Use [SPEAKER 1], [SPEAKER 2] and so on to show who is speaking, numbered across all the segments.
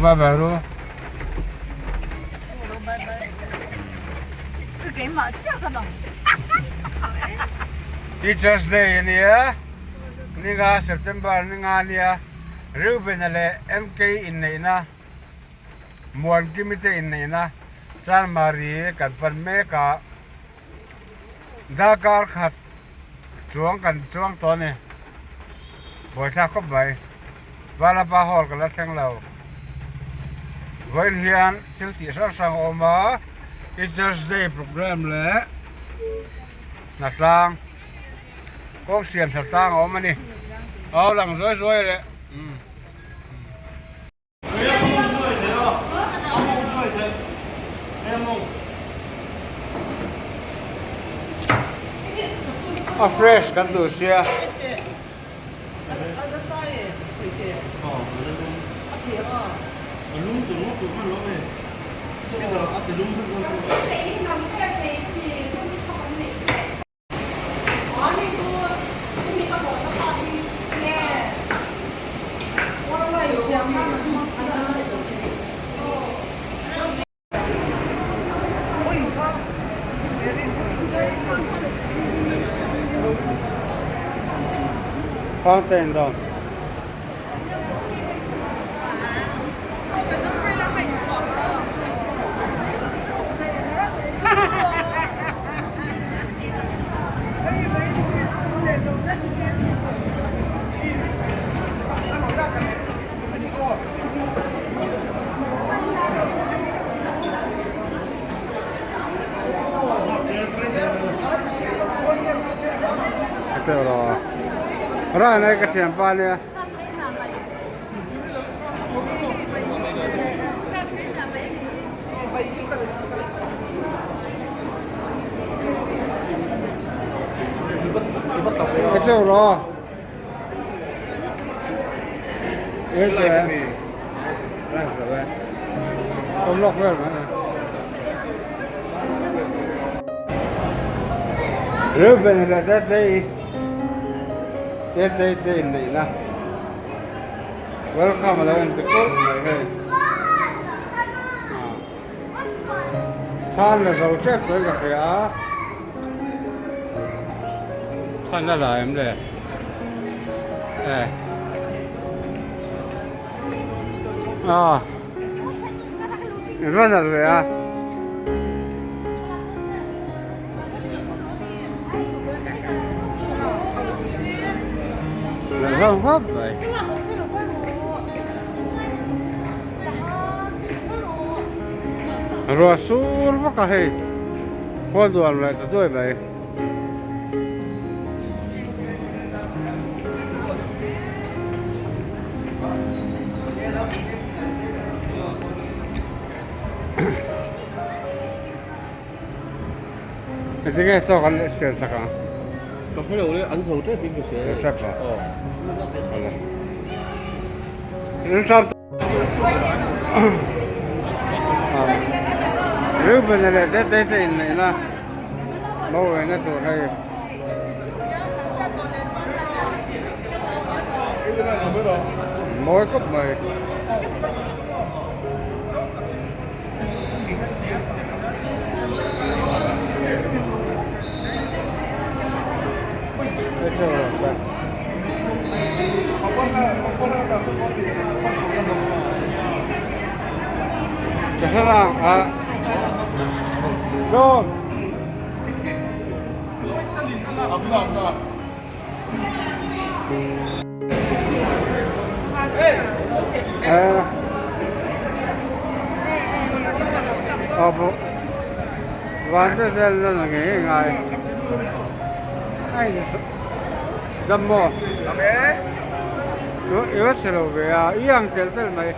[SPEAKER 1] Bye bye ru. Teachers Day a nia, ninga September ninga a nia, Reuben-a leh MK inneihna, Muankimi te inneihna Chanmari kan pan mek a, darkar khat chuang kan chuang tawh a ni, buaithlak khawp mai, Vanapa Hall ka la thleng lo, vawiin hian thil tih hrang hrang a awm a, Teachers Day programme leh hnatlang kawng siam hnatlang a awm a ni, aw lang zuai zuai leh. A fresh kan duh sia. Fountain dawn. Rai nai ka thian pa nia. Cái chỗ đó. Awm lawk vel mai. Reuben leh Tetei Tetei te inneihna welcome a lo inti kulh mai hei. Thlan la zo tep tawhin ka hria a, thlan a la em le? E. A. In va nalh ve a. Nalh hlauh khawp mai. Ruah sur vak a hei khual duam leh ta duai mai. Engtin nge chaw kan siam sak ang?
[SPEAKER 2] Ka hre lo le, an zo tep in ka hria.
[SPEAKER 1] Zo tep a? Aw. Rilṭam Reuben leh Tetei te inneihna mawina tur hei. Mawi khawp mai. Van te vel na na ngei ngei ngai dam maw i va chhe lo ve a i ang tel tel mai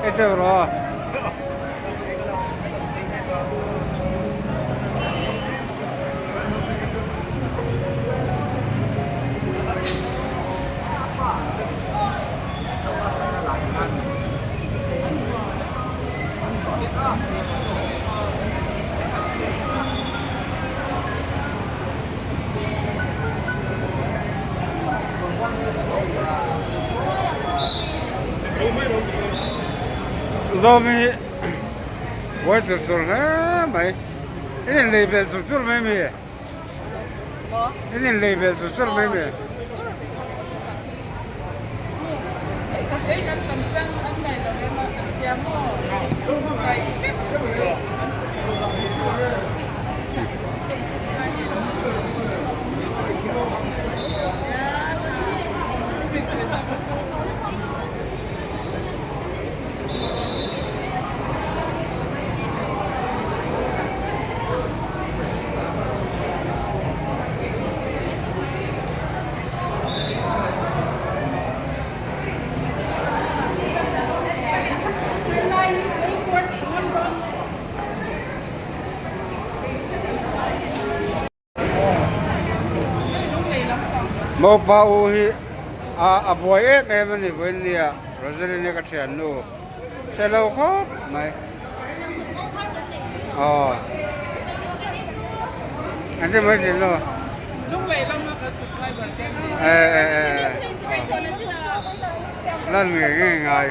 [SPEAKER 1] e teuh rawh. Zawm hi buai chur chur hle mai. In inlei belh chur chur mai mi? In inlei belh chur chur mai mi? Mopa u hi a buai em em a ni vawiin nia Rosaline ka thiannu hre lo khawp mai aw engtin mai thin lo e e e lan ngei ngei ngai.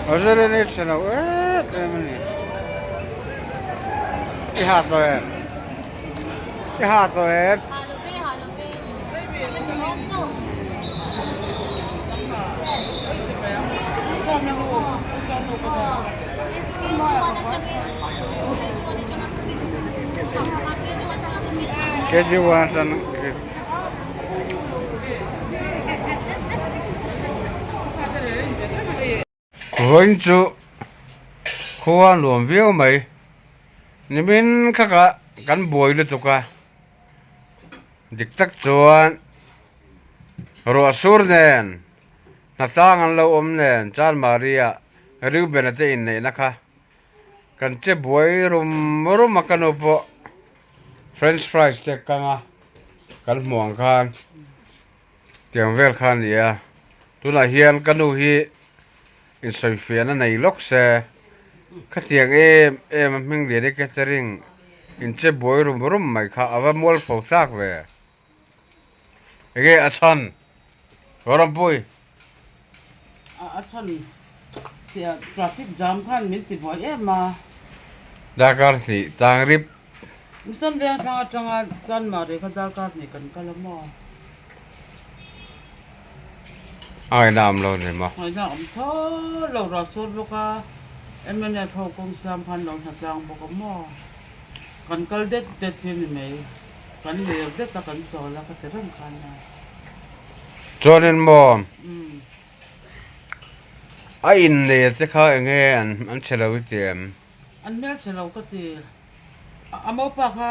[SPEAKER 1] Azir in i chhe lo em em a ni i ha tawh em i ha tawh em. Kg one atang Vawiin chu khua nuam viau mai nimin khakah kan buai lutuk a dik tak chuan ruah sur nen hnatlang an lo awm nen Chanmari-ah Reuben-a te inneihna kha kan che buai rum rum a ka nu pawh french fries te kang a kan hmuh ang khan. Tiang vel kha a ni a, tunah hian ka nu hi insawifiahna nei lawk se, khatiang em em a hming lian i catering inche buai rum rum mai kha a va mual pho tlak ve. Enge a chhan? Rawrampui.
[SPEAKER 3] A chhan tia traffic jam khan min ti buai em a.
[SPEAKER 1] Darkar hnih tang rip.
[SPEAKER 3] Mission veng thlang atanga Chanmari kha darkar hnih kan kal a maw?
[SPEAKER 1] A ngaihna awm lo ni maw?
[SPEAKER 3] Ngaihna awm tho lo ruah sur bawk a, mnf ho kawng siam khan lo hna tlang bawk a maw? Kan kal det det hi ni mai, kan lir det a kan chawl a ka ti reng khan a.
[SPEAKER 1] Chuanin maw a innei te kha enge an chhe lo i ti em?
[SPEAKER 3] An hmel chhe lo ka ti. A mopa kha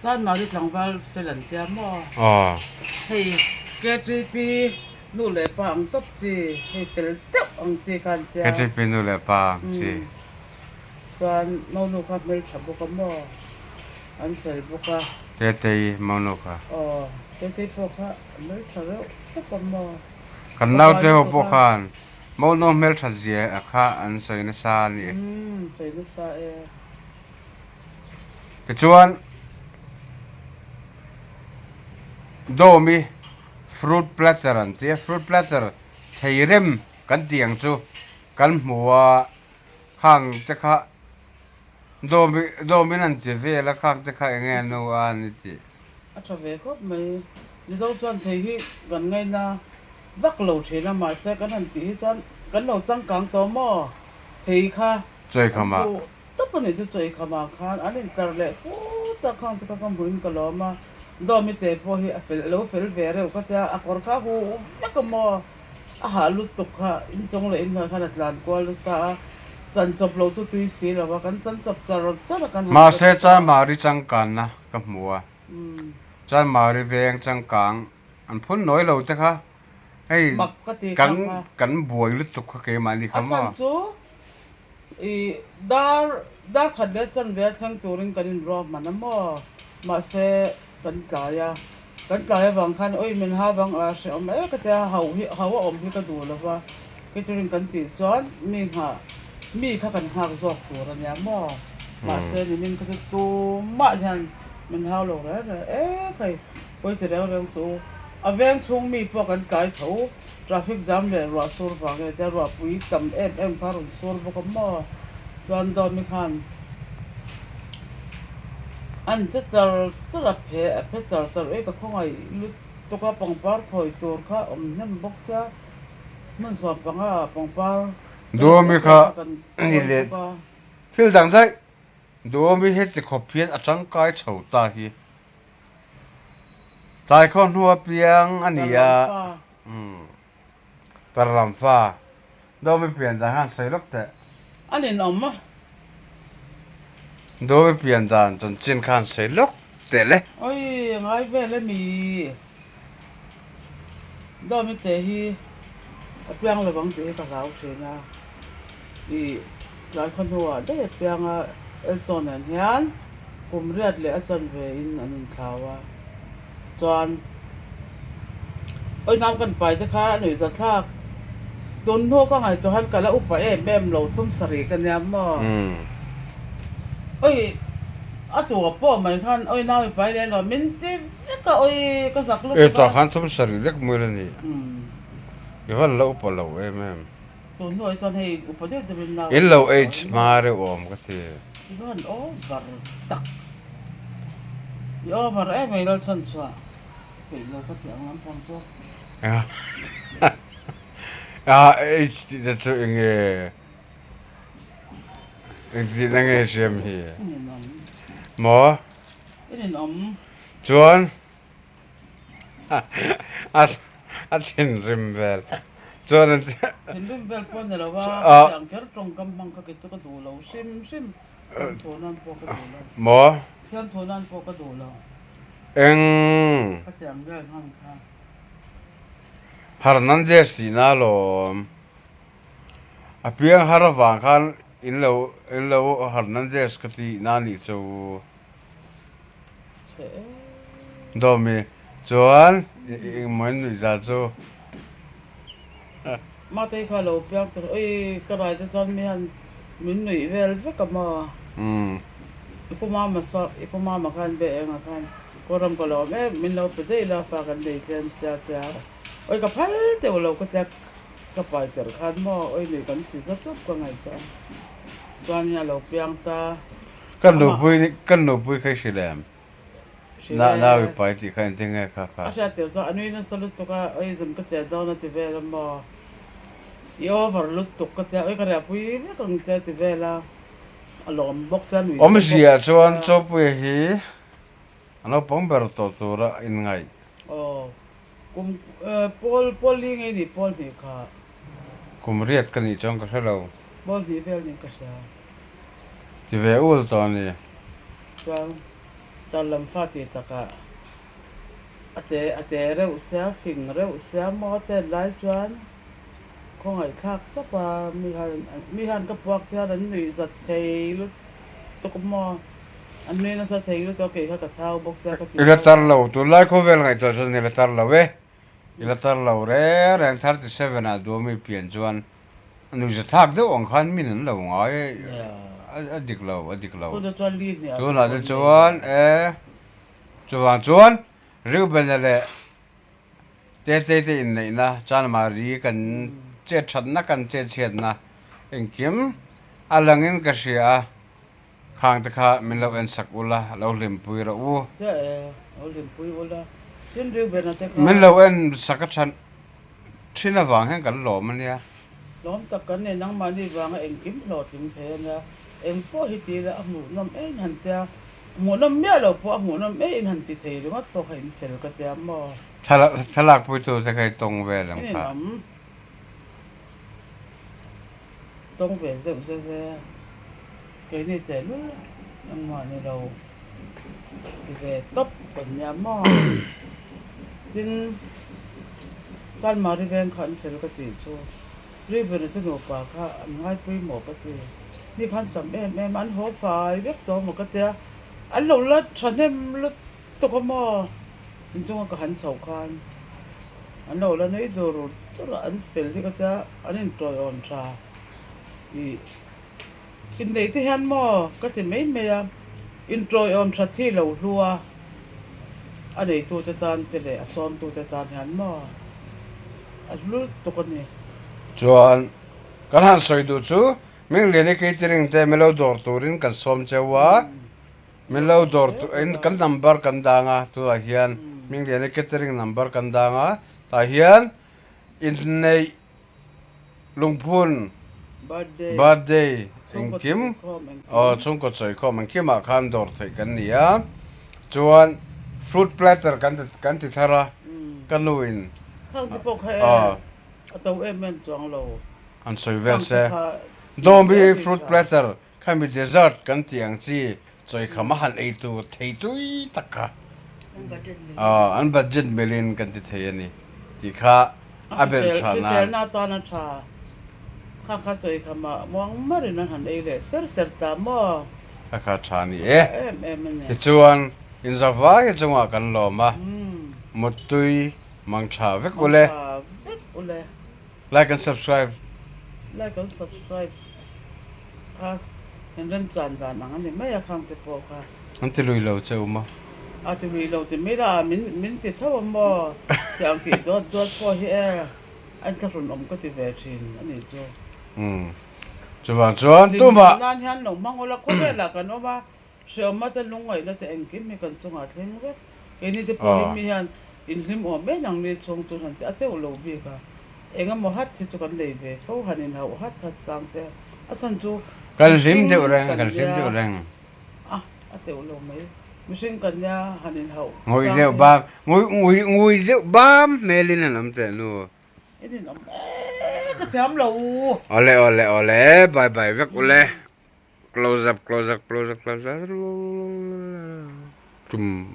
[SPEAKER 3] Chanmari tlangval fel an tia maw?
[SPEAKER 1] Aw.
[SPEAKER 3] Hei KTP nu leh pa ang tawp chi, hei fel deuh ang chi kha an tia.
[SPEAKER 1] KTP nu leh pa ang chi.
[SPEAKER 3] Chuan monu kha hmeltha bawk a maw? An fel bawk a.
[SPEAKER 1] Tetei monu kha.
[SPEAKER 3] Aw, Tetei pawh kha hmeltha reuh tawp a maw?
[SPEAKER 1] Kan naute ho pawh khan monu hmelthat zia kha an sawi nasa a ni.
[SPEAKER 3] Umm, sawi nasa e.
[SPEAKER 1] Tichuan, Dawmi fruit platter an ti a, fruit platter thei rem kan tih ang chu kan hmu a, khang te kha Dawmi Dawmin an ti vel a, khang te kha eng nge nu a an i tih.
[SPEAKER 3] A tha ve khawp mai. Mizo chuan thei hi kan ngaina vak lo thin a, mahse kan han tih hi chuan kan lo changkang tawh maw thei kha.
[SPEAKER 1] Chawikhama.
[SPEAKER 3] An duh tawp a nih chu Chawikhama khan an intlar leh put a, khang chu ka ka hmuin ka lawm a, Dawmi te pawh hi a fel a lo fel ve reuh ka tia, a kawr kha hu vek a maw, a hah lutuk kha inchawng leh inhnuai khan a tlan kual nasa a, chan chawp lo chu tui si lo a, kan chan chawp char char a kan han
[SPEAKER 1] Mahse Chanmari changkanna ka hmu a, Chanmari veng changkang an phun nawi lo te kha hei kan kan buai lutuk kha keimahni kha maw.
[SPEAKER 3] A chhan chu i dar dar khat leh chanve a thleng turin kan inruahman a maw? Mahse kan tlai a, kan tlai avang khan awi min ha vang a hrehawm e ka tia hau hi hau a awm hi ka duh lo va. Catering kan tih chuan mi nghah mi kha kan nghak zawk tur a nia maw? Mahse nimin kha chu tumah hian min hau lo reng reng e khai pawi ti reng reng suh u. A veng chhung mi pawh kan tlai tho traffic jam leh ruah sur vang nge tia ruahpui tam em em kha a rawn sur bawk a maw? Chuan Dawmi khan an che char char a phe a phe char char e ka khawngaih lut tawk a pangpar khawi tur kha awm hnem bawk sia. Hmun sawm panga ah pangpar
[SPEAKER 1] Duami kha ni leh thil dang daih Duami heti khawp hian a tangkai chho ta hi tlai khaw hnua piang a ni a Tarlam fa Duami pian dan khan sawi lawk teh.
[SPEAKER 3] A ninawm a.
[SPEAKER 1] Duami pian dan chanchin khan sawi lawk teh le.
[SPEAKER 3] Oi ngai vel emi. Dawmi te hi a piang lo ang tih hi ka hlau thin a, ih tlai khaw hnuah daih a piang a, Elchaw nen hian kum riat leh a chanve in an inthlau a, chuan awi nau kan pai te kha a nuih ta thlak, tun hnu ka ngaihtuah hian ka la upa em em lo thum sarih ka nia maw, awi a tua pawh mai khan awi nau i pai leh lo min ti. Vek a awi ka zak lutuk a.
[SPEAKER 1] E tah khan thum sarih lek muil a ni. I van la upa lo em em.
[SPEAKER 3] Tun hnuai chuan hei upa deuh deuh in nau.
[SPEAKER 1] In lo age hma reuh awm ka ti.
[SPEAKER 3] I van over tak. I over em ei Lalchhan chhuah peih lo ka ti ang lampang chu.
[SPEAKER 1] A age tih te chu enge engtihna nge siam hi. Maw?
[SPEAKER 3] I ninawm.
[SPEAKER 1] Chuan a thinrim vel chuan an
[SPEAKER 3] Thinrim vel pawh ni lo a, hetiang kher tawngkam hmang kha kei chu ka duh lo hrim hrim, thiamthu nan pawh ka duh lo.
[SPEAKER 1] Maw?
[SPEAKER 3] Thiamthu nan pawh ka duh lo.
[SPEAKER 1] Eng?
[SPEAKER 3] Khatiang vel hman kha.
[SPEAKER 1] Hernandez tihna alawm. A piang har avang khan in lo in lo Hernandez ka tihna anih chu. Dawmi chuan engmaw in nuih zah chu.
[SPEAKER 3] Matei kha lo piang tur ui ka rai te chuan mi han min nuih vel vek a maw. I pu mama saw i pu mama khan be enga khan kawram ka lo awm em min lo pe daih la fa kan nei tlem sia tia ui ka phal deuh lo ka tia ka pai tel khan maw ui nuih kan ti za tawp ka ngaihtuah a chuan in a lo piang ta.
[SPEAKER 1] Ka nupui ka nupui kha i hrilh em? Na nau i pai tih kha engtin nge kha kha?
[SPEAKER 3] A hriat tir chuan a nui nasa lutuk a, oi zun ka che dawn a ti vel a maw? I over lutuk ka tia, oi ka riahpui vek ang che a ti vel a, a lawm bawk che a nui che bawk
[SPEAKER 1] Awmzia chuan Chawpuia hi a naupang ber tawh tura inngaih.
[SPEAKER 3] Aw, kum pawl pawl li ngei ni pawl hnih kha.
[SPEAKER 1] Kum riat ka nih chuan ka hre lo.
[SPEAKER 3] Pawl hnih vel nih ka hria.
[SPEAKER 1] Ti ve ul tawh a ni.
[SPEAKER 3] Chuan tan lam fa tih takah a te a te reuh sia, fing reuh sia maw te lai chuan khawngaihthlak tawp a, mi han mi han ka puak te hian an nuih zat thei lutuk maw, an nui nasa thei lutuk a kei kha ka chau bawk sia ka ti
[SPEAKER 1] I la tar lo, tunlai khawvel ngaihtuah chuan i la tar lo e, i la tar lo reng reng 37 ah duami pian chuan A nuihzathlak deuh ang khan min an lo ngai a dik lo a dik lo. Tunah te chuan e chuvang chuan Reuben-a leh Tetei te inneihna Chanmari kan chet thatna kan chet chhiatna engkim a langin ka hria a khang te kha min lo en sak ula lo hlimpui rawh u. Min lo en sak a than Thin avang hian kan lawm a nia.
[SPEAKER 3] Lawm tak kan nei nangmahni vanga engkim hlawhtling thei a nia. Eng pawh hi ti ila a hmuhnawm em han tia, hmuhnawm miah lo pawh a hmuhnawm em in han ti thei ringawt pawh kha in fel ka tia maw.
[SPEAKER 1] Thlalak puitu te kha i tawng vel ang kha.
[SPEAKER 3] Ninawm. Tawng ve zeuh zeuh e. Keini tehlul engmah ni lo ti ve tawp kan nia maw. Tin, Chanmari veng kha an fel ka tih chu Reuben-a te nupa kha an ngaipui maw ka ti. Mi khan tam em em a, an haw fai vek tawh maw ka tia, an lo la thahnem lutuk a maw inchunga ka han chhoh khan. An lo la nui dur dur a, an fel hi ka tia, an intawiawm tha. Ih, inneih te hian maw ka ti mai mai a, intawiawm that hi lo hlu a, a neitute tan te leh a sawmtute tan hian maw a hlu lutuk a ni.
[SPEAKER 1] Chuan kan han sawi duh chu Mingliani catering te min lo dawr turin kan sawm cheu a. Min lo dawr in kan number kan dang a tunah hian Hmingliana catering number kan dang a tah hian inneih lungphun birthday engkim aw chhungkaw chawikhawm engkimah khan dawr theih kan ni a chuan fruit platter kan kan ti thar a ka nu in aw an sawi vel se dawmi fruit platter Khami dessert kan tih ang chi chawikham a han ei tur thei tui tak kha an budget milin kan ti thei a ni tih kha a belh chhan a.
[SPEAKER 3] Hriselna atan a tha kha kha chawikham ah muang marin an han ei leh ser ser ta maw?
[SPEAKER 1] Kha kha tha a ni e. Tichuan inzavai chungah kan lawm a, muttui mang tha vek ule.
[SPEAKER 3] Mang tha vek ule.
[SPEAKER 1] Like and subscribe.
[SPEAKER 3] Like and subscribe kha in remchan dan ang a ni mai a khang te pawh kha.
[SPEAKER 1] An ti lui lo che u maw?
[SPEAKER 3] A ti lui lo ti mai la min min ti tho a maw? Tiang tih dawt dawt pawh hi e an thlahrun awm ka ti ve thin a nih chu.
[SPEAKER 1] Umm chuvang chuan tumah.
[SPEAKER 3] Hlim nan hian lo hmang ula khawvelah kan awm a Hreawmna te lungngaihna te engkim hi kan chungah thleng vek. Keini te pawh hi mi hian inhlim awm em ang ni chhung chu han ti a teuh lo bik a. Eng emaw hat hi chu kan nei ve fo, han inhauh hat hat chang te. A chhan chu
[SPEAKER 1] Kan hlim deuh reng, kan hlim deuh reng.
[SPEAKER 3] A, a teuh lo mai. Mihring kan nia han inhauh
[SPEAKER 1] Ngawih deuh bam, ngawih ngawih ngawih deuh bam hmelin an awm teh nu.
[SPEAKER 3] In inawm e, ka thiam lo.
[SPEAKER 1] Awle awle awle, bye bye vek ule. Close up close up close up close up. Chum.